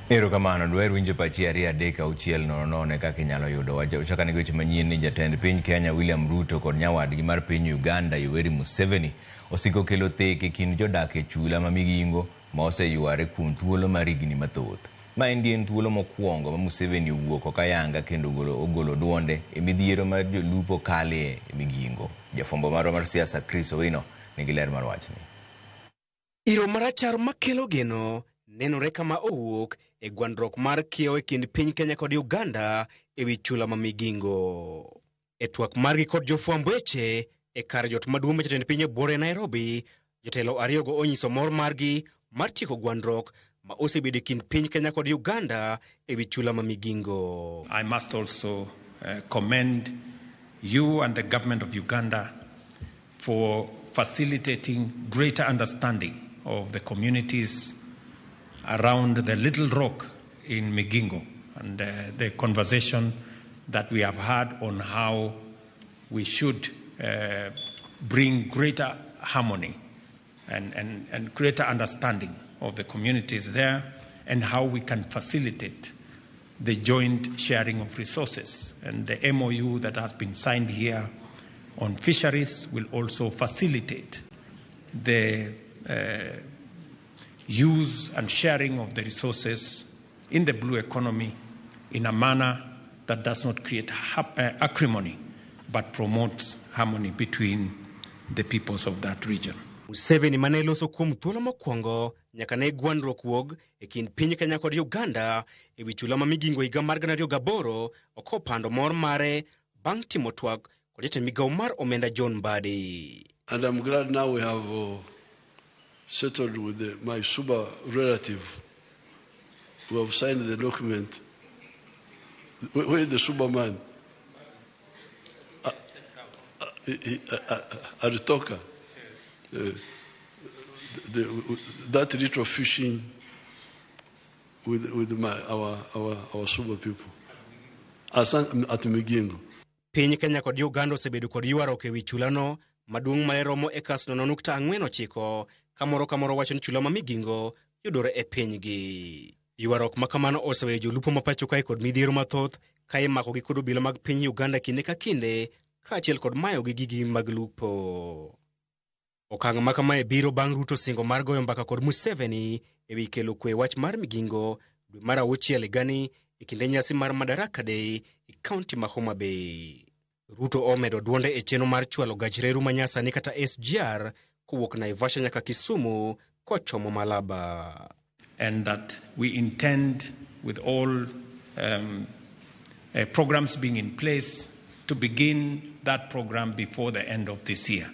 Erokamano, dwaher winjo pachi 2 3 6 0 0 kaka inyalo yudo wach. Ochak ane weche manyien ni jatend piny Kenya William Ruto kod nyawadgi mar piny Uganda Yoweri Museveni osiko kelo thek e kind jodak e chula ma Migingo ma oseyware kuom thuolo mar higni mathoth. Ma endi en thuolo mokwongo ma Museveni owuok ok ayanga kendo ogolo duonde e midhiero ma jolupo kalie e Migingo. Jafwambo marwa mar siasa Chris Owino nigi ler mar wachni. Iro marachar makelo geno nenore kama owuok e gwandruok mar kiewo e kind piny Kenya kod Uganda e wi chula ma Migingo. E twak margi kod jofwamb weche e kar jot maduong' ma jatend piny e buore Nairobi, jotelo ariyogo onyiso mor margi mar tieko gwandruok ma osebedo e kind piny Kenya kod Uganda e wi chula ma Migingo. I must also commend you and the government of Uganda for facilitating greater understanding of the communities around the Little Rock in Migingo and the conversation that we have had on how we should bring greater harmony and greater understanding of the communities there and how we can facilitate the joint sharing of resources. And the MOU that has been signed here on fisheries will also facilitate the use and sharing of the resources in the blue economy in a manner that does not create acrimony but promotes harmony between the peoples of that region. Museveni mane loso kuom thuolo mokwongo nyaka ne gwandruok wuog e kind piny Kenya kod Uganda e wi chula ma Migingo higa mar 2008 ok opando mor mare bang' timo twak kod jatend migawo mar omenda John Mbadi. And I'm glad now we have settled with my Suba relative. We have signed the document. Where is the Suba man? Aritoka. That little fishing with our Suba people. Asan, at Migingo. Piny Kenya kod Uganda osebedo kod ywaruok e wi chulano maduong' ma romo ekas 0.49 ka moro ka moro wacho ni chula ma Migingo yudore e pinygi. Ywaruok ma kamano oseweyo jolupo ma pacho kae kod midhiero mathoth ka imakogi kod obila mag piny Uganda kinde ka kinde kaachiel kod mayogi gigi mag lupo. Okang' ma kamae biro bang' Ruto singo mar goyo mbaka kod Museveni e wi kelo kwe wach mar Migingo dwe mar auchiel higani e kinde nyasi mar Madaraka Day e kaunti ma Homa Bay. Ruto omedo duonde e chenro mar chwalo gach reru manyasani kata SGR kowuok Naivasha nyaka Kisumu kochomo Malaba. And that we intend, with all programs being in place, to begin that program before the end of this year.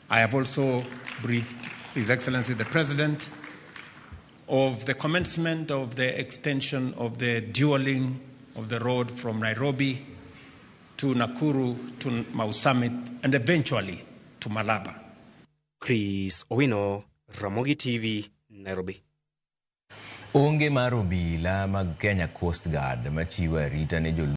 I have also briefed His Excellency the President of the commencement of the extension of the dualling of the road from Nairobi to Nakuru to Mau Summit and eventually to Malaba. Chris Owino, Ramogi TV, Nairobi. Onge mar obila mag Kenya Coast Guard machiwo arita ne jolupo.